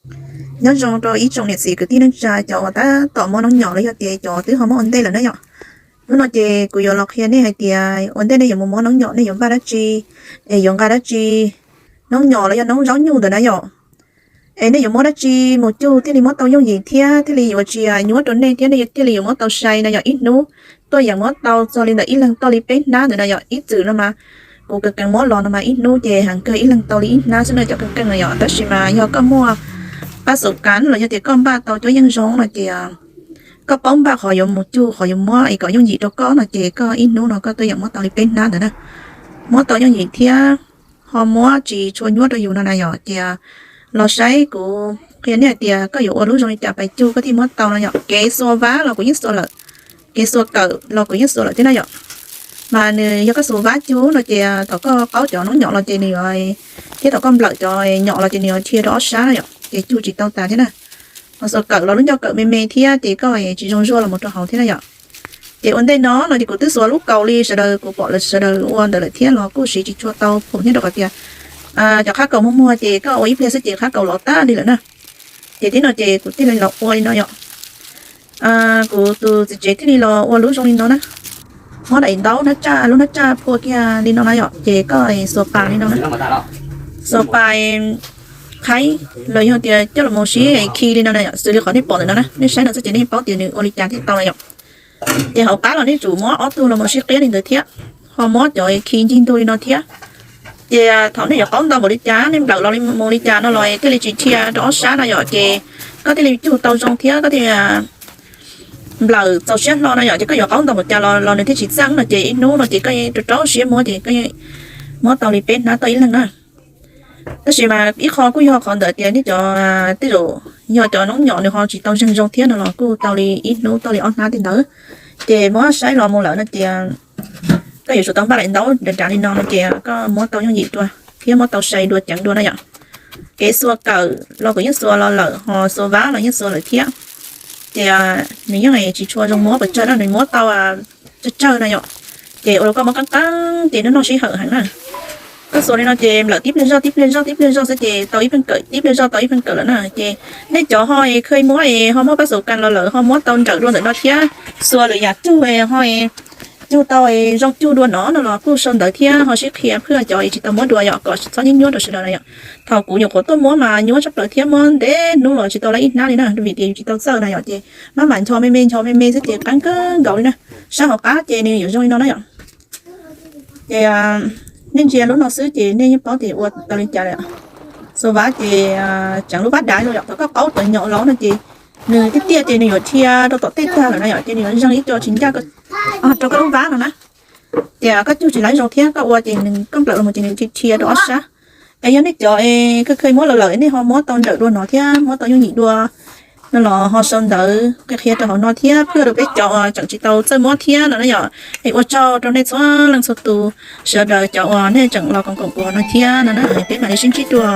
Nyob zoo rau ib tsoom niam txiv kwv tij neej tsa cov uas tab tom muab noob nyom los yog tias cov twb ho muab ua ntej lawm na yom. Hnub no ces kuv yuav los qhia nej hais tias ua ntej nej yuav mus muab noob nyom nej yuav npaj dab tsi, es yuav nqa dab tsi, noob nyom los yog noob zaub nyuj ntawd na yom. Es nej yuav muab dab tsi mus cug thiaj li muab tau yooj yim thiab thiaj li yuav tsis nyuaj rau nej thiab nej thiaj li yuav muab tau sai na yom. Ib hnub tuaj yeem muab tau txog li ntawm ib leeg tau li peb hnab ntawd na yom. Ib txwm no mas kuv keev keev muab los no mas ib hnub ces heev kawg ib leeg tau li ib hnab xwb na cov keev keev na yom. Tab sis mas yog koj muaj paj xaum kav los yog tias koj npaj tau cuab yeej zoo no ces koj paub npaj qhov yuav mus cug qhov yuav muab es kom yooj yim rau koj no ces koj ib hnub no koj tuaj yeem muab tau li peb hnab ntawd na. Muab tau yooj yim thiab ho muab tsis tshua nyuaj rau yus no na yom. Ces los saib kuv qhia nej hais tias koj yuav ua lub zoo li cas pais cug koj thiaj muab tau no yom. Kev xuas vab los kuv yeej xuas lawm, kev xuas kawm los kuv yeej xuas lawm thiab na yom. Mas nws yog koj xuas vab cug no ces thaum koj qaub cov noob nyom los ces nws yuav, thiab thaum koj nplawm cov nyom los ces nws yuav dhia rau ob sab na yom, ces cug tsis tau tas thiab na. Ho xuas kawm los lub ncauj kawm me me thiab ces koj tsis zoo zuaj los mus rau hauv thiab na yom. Ces ua ntej no no ces kuv twb xuas lub kaus li sawv daws kuv pom sawv daws ua ntawd lawm thiab los kuj siv tsis tshua tau phoom thiab rau qhov tias cov qhab kaus muag muag ces koj ua ib pliag xwb ces qhab kaus lov tag li lawm na. Ces tib no ces kuv thiaj li los ua li no yom. Kuv tus txiv tsev thiaj li los ua lub zoo li no na. Muab daim ntaub hnab tsaj, lub hnab tsaj phua kiag li no na yom, ces koj xuas pas li no na. Xuas pas qhaib los yog tias coj los mus sib khi li no na yom, xws li qhov nej pom ntawm no na, nej saib no xwb ces nej paub tias nws ua li cas thiaj tau na yom. Ces hauv qab los nej tsum muab ob tug los mus sib qiab li ntawd thiab, ho muab cov khi ncig ntug li no thiab. Ces thaum nej yuav qaub ntau npaum li cas, nej nplawm los mus li cas no los thiaj li tsis dhia rau ob sab no yom, ces koj thiaj li cug tau zoo thiab koj thiaj nplawm txaus siab hlo no yom. Ces koj yuav qaub ntau npaum cas los los nws thiaj tsis txaj no ces ib hnub no ces koj rau rau siab muab ces koj muab tau li peb hnab tau ib leeg na. Tab sis mas ib qho kuj yog qhov ntawm tias nej cov tej zaum yog cov noob nyom nws ho tsis tau zeeg zoo thiab no los kuj tau li ib hnub tau li ob hnab tej ntawd. Ces muab saib los mus lawm no ces koj yuav tsum tau npaj daim ntaub dav dav li no no ces koj muab tau yooj yim dua thiab muab tau sai dua ceev dua na yom. Kev xuas kawm los kuv yeej xuas los lawm, ho xuas vab los yeej xuas lawm thiab. Ces nws yeej tsis tshua zoo muab pes tsawg no, nws muab tau tsawg tsawg no yom. Ces ua rau koj muab qeeb qeeb ces nws noj sij hawm heev na. Koj xuas li no ces nplawm tib pliag zoj tib pliag zoj tib pliag zoj xwb ces tau ib pheej kawm, tib pliag zoj tau ib pheej kawm lawm na. Ces nej cov ho khawj muab ho muab pab xaus kas los lawm ho muab tau nrawm dua ntawm no thiab, xuas lwm yam cug ho cug tau zoo cug dua no no los kuj sau ntawv thiab ho sib qhia phaj cov tsis tau muab dua yom, kom txhob nyuaj nyuaj rau sawv daws na yom. Thaum kuv nyuam qhuav tuaj muab mas nyuaj tshaj plaws thiab muab ntev hnub los tsis tau li ib hnab li na, vim tias yus tsis tau txawj na yom. Ces mab mam ncho me me ncho me me xwb ces qeeb kawg nkaus li na. Sab hauv qab ces nws yuav zoo li no na yom. Ces nej ntsia lub no xwb ces nej yeej paub tias ua tau li cas lawm. Xuas vab ces tseem lub vab dav los yom, thaum koj qaub cov nyom los no ces nws tiaj tiaj ces nws yuav dhia rau tom tej tag lawm na yom, ces nws yuav zeeg ib co tsis ncaj rau koj lub vab no na. Ces koj cug tsis laib zoo thiab koj ua ces nws koj nplawm los mus ces nws dhia rau ob sab. Es yog nej cov khawj khawj muab los lawm nej ho muab tau nrawm dua no thiab muab tau yooj yim dua no los ho sau ntawv qhia qhia rau hauv no thiab phaj rau peb cov uas tseem tsis tau txawj muab thiab no na yom. Es ua tsaug rau nej txhua leej txhua tus, sawv daws cov uas nej tseem los koom koom kuv no thiab no na, peb mam li sib ntsib dua.